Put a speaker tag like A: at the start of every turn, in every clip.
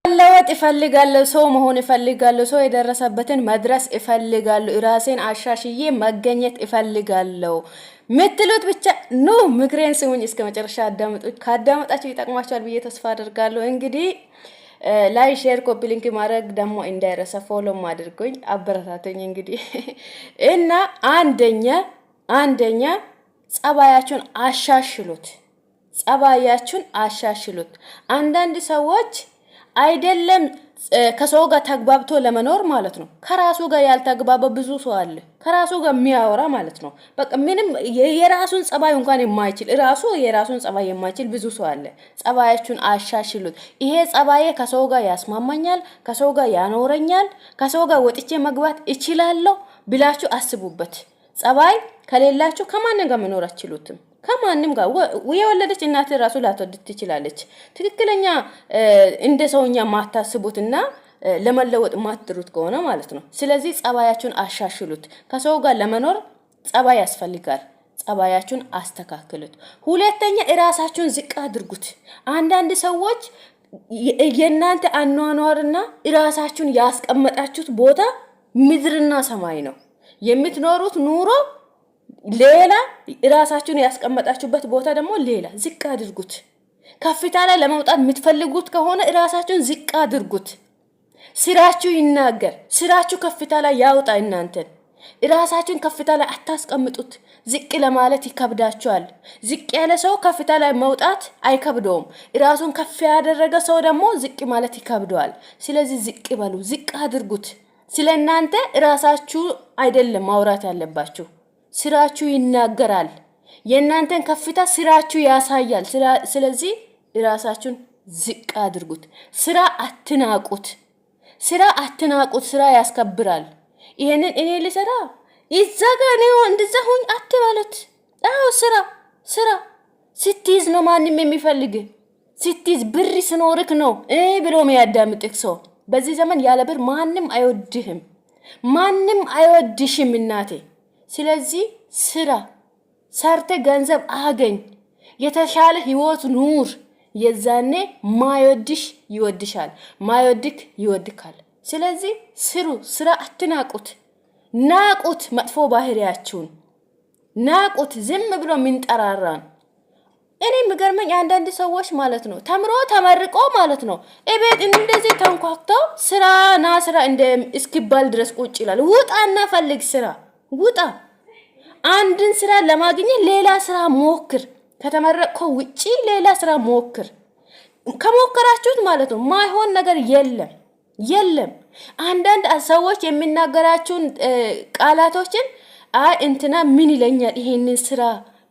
A: መለወጥ እፈልጋለሁ፣ ሰው መሆን እፈልጋለሁ፣ ሰው የደረሰበትን መድረስ እፈልጋለሁ፣ ራሴን አሻሽዬ መገኘት እፈልጋለሁ ምትሉት ብቻ ኑ ምክሬን ስሙኝ፣ እስከ መጨረሻ አዳምጡ። ካዳመጣችሁ ይጠቅማችኋል ብዬ ተስፋ አደርጋለሁ። እንግዲህ like፣ share፣ copy link ማድረግ ደግሞ እንዳይረሳ፣ follow ም አድርጎኝ አበረታተኝ። እንግዲህ እና አንደኛ ጸባያችሁን አሻሽሉት። ጸባያችሁን አሻሽሉት። አንዳንድ ሰዎች አይደለም ከሰው ጋር ተግባብቶ ለመኖር ማለት ነው። ከራሱ ጋር ያልተግባባ ብዙ ሰው አለ። ከራሱ ጋር የሚያወራ ማለት ነው። በቃ ምንም የራሱን ጸባይ እንኳን የማይችል፣ ራሱ የራሱን ጸባይ የማይችል ብዙ ሰው አለ። ጸባያችሁን አሻሽሉት። ይሄ ጸባዬ ከሰው ጋር ያስማማኛል፣ ከሰው ጋር ያኖረኛል፣ ከሰው ጋር ወጥቼ መግባት እችላለሁ ብላችሁ አስቡበት። ጸባይ ከሌላችሁ ከማንም ጋር መኖር አትችሉትም። ከማንም ጋር የወለደች እናት ራሱ ላትወድ ትችላለች። ትክክለኛ እንደ ሰውኛ ማታስቡትና ለመለወጥ ማትጥሩት ከሆነ ማለት ነው። ስለዚህ ጸባያችሁን አሻሽሉት። ከሰው ጋር ለመኖር ጸባይ ያስፈልጋል። ጸባያችሁን አስተካክሉት። ሁለተኛ እራሳችሁን ዝቅ አድርጉት። አንዳንድ ሰዎች የእናንተ አኗኗርና እራሳችሁን ያስቀመጣችሁት ቦታ ምድርና ሰማይ ነው። የምትኖሩት ኑሮ ሌላ፣ ራሳችሁን ያስቀመጣችሁበት ቦታ ደግሞ ሌላ። ዝቅ አድርጉት። ከፍታ ላይ ለመውጣት የምትፈልጉት ከሆነ ራሳችሁን ዝቅ አድርጉት። ስራችሁ ይናገር። ስራችሁ ከፍታ ላይ ያውጣ እናንተን። ራሳችሁን ከፍታ ላይ አታስቀምጡት። ዝቅ ለማለት ይከብዳችኋል። ዝቅ ያለ ሰው ከፍታ ላይ መውጣት አይከብደውም። ራሱን ከፍ ያደረገ ሰው ደግሞ ዝቅ ማለት ይከብደዋል። ስለዚህ ዝቅ በሉ፣ ዝቅ አድርጉት። ስለ እናንተ ራሳችሁ አይደለም ማውራት ያለባችሁ። ስራችሁ ይናገራል። የእናንተን ከፍታ ስራችሁ ያሳያል። ስለዚህ ራሳችሁን ዝቅ አድርጉት። ስራ አትናቁት። ስራ አትናቁት። ስራ ያስከብራል። ይሄንን እኔ ልሰራ እዛ ጋ እኔ እንደዛ ሁኝ አትበሉት። አዎ፣ ስራ ስራ ስትይዝ ነው ማንም የሚፈልግ። ስትይዝ፣ ብር ስኖርክ ነው ብሎ የሚያዳምጥክ ሰው። በዚህ ዘመን ያለ ብር ማንም አይወድህም፣ ማንም አይወድሽም እናቴ። ስለዚህ ስራ ሰርተ ገንዘብ አገኝ፣ የተሻለ ህይወት ኑር። የዛኔ ማይወድሽ ይወድሻል፣ ማይወድክ ይወድካል። ስለዚህ ስሩ፣ ስራ አትናቁት። ናቁት፣ መጥፎ ባህሪያችሁን ናቁት። ዝም ብሎ የሚንጠራራን። እኔ የሚገርመኝ አንዳንድ ሰዎች ማለት ነው፣ ተምሮ ተመርቆ ማለት ነው፣ እቤት እንደዚህ ተንኳክተው ስራ ና ስራ እንደ እስኪባል ድረስ ቁጭ ይላል። ውጣና ፈልግ ስራ፣ ውጣ። አንድን ስራ ለማግኘት ሌላ ስራ ሞክር። ከተመረቅከው ውጪ ሌላ ስራ ሞክር። ከሞከራችሁት ማለት ነው ማይሆን ነገር የለም፣ የለም። አንዳንድ ሰዎች የሚናገራችሁን ቃላቶችን አይ እንትና ምን ይለኛል፣ ይሄንን ስራ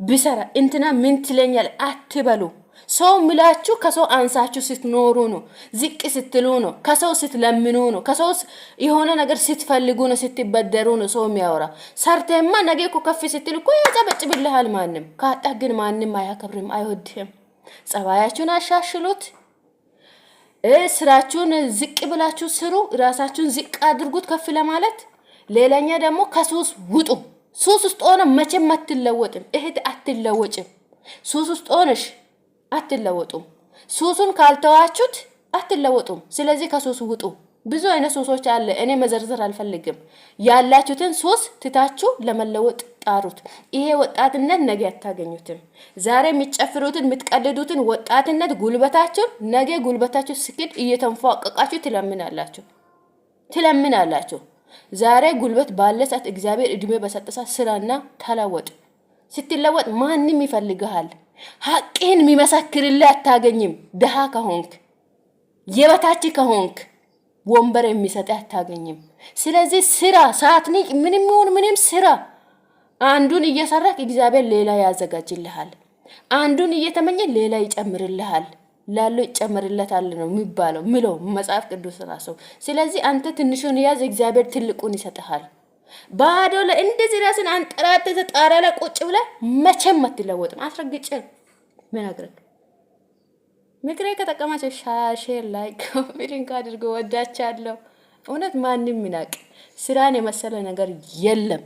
A: ብሰራ እንትና ምን ትለኛል አትበሉ። ሰው ምላችሁ ከሰው አንሳችሁ ስትኖሩ ነው፣ ዝቅ ስትሉ ነው፣ ከሰው ስትለምኑ ነው፣ ከሰው የሆነ ነገር ስትፈልጉ ነው፣ ስትበደሩ ነው ሰው የሚያወራ። ሰርተማ ነገ እኮ ከፍ ስትል እኮ ያጨበጭብልሃል ማንም። ካጣህ ግን ማንም አያከብርም፣ አይወድህም። ጸባያችሁን አሻሽሉት። ስራችሁን ዝቅ ብላችሁ ስሩ። ራሳችሁን ዝቅ አድርጉት ከፍ ለማለት። ሌላኛ ደግሞ ከሱስ ውጡ። ሱስ ውስጥ ሆነ መቼም አትለወጥም እህት፣ አትለወጭም። ሱስ ውስጥ ሆነሽ አትለወጡም። ሱሱን ካልተዋችሁት አትለወጡም። ስለዚህ ከሱስ ውጡ። ብዙ አይነት ሱሶች አለ። እኔ መዘርዘር አልፈልግም። ያላችሁትን ሱስ ትታችሁ ለመለወጥ ጣሩት። ይሄ ወጣትነት ነገ አታገኙትም። ዛሬ የሚጨፍሩትን የምትቀልዱትን ወጣትነት ጉልበታችሁን ነገ ጉልበታችሁ ስክድ እየተንፏቀቃችሁ ትለምናላችሁ ትለምናላችሁ። ዛሬ ጉልበት ባለ ሰዓት፣ እግዚአብሔር እድሜ በሰጠ ሰዓት ስራና ተለወጥ። ስትለወጥ ማንም ይፈልግሃል። ሀቅህን የሚመሰክርልህ አታገኝም። ድሃ ከሆንክ፣ የበታች ከሆንክ ወንበር የሚሰጥህ አታገኝም። ስለዚህ ስራ ሳትንቅ፣ ምንም ይሁን ምንም ስራ። አንዱን እየሰራክ እግዚአብሔር ሌላ ያዘጋጅልሃል። አንዱን እየተመኘ ሌላ ይጨምርልሃል። ላለው ይጨምርለታል ነው የሚባለው ምለው መጽሐፍ ቅዱስ ራሱ። ስለዚህ አንተ ትንሹን ያዝ፣ እግዚአብሔር ትልቁን ይሰጥሃል። ባዶ ላይ እንደዚህ ራስን አንጠራጥተህ ጣሪያ ላይ ቁጭ ብለህ መቼም አትለወጥም። አስረግጬ ምነግርህ፣ ምክሬ ከጠቀማቸው share፣ like፣ comment አድርጎ። ወዳቻለሁ። እውነት ማንም ይናቅ፣ ስራን የመሰለ ነገር የለም።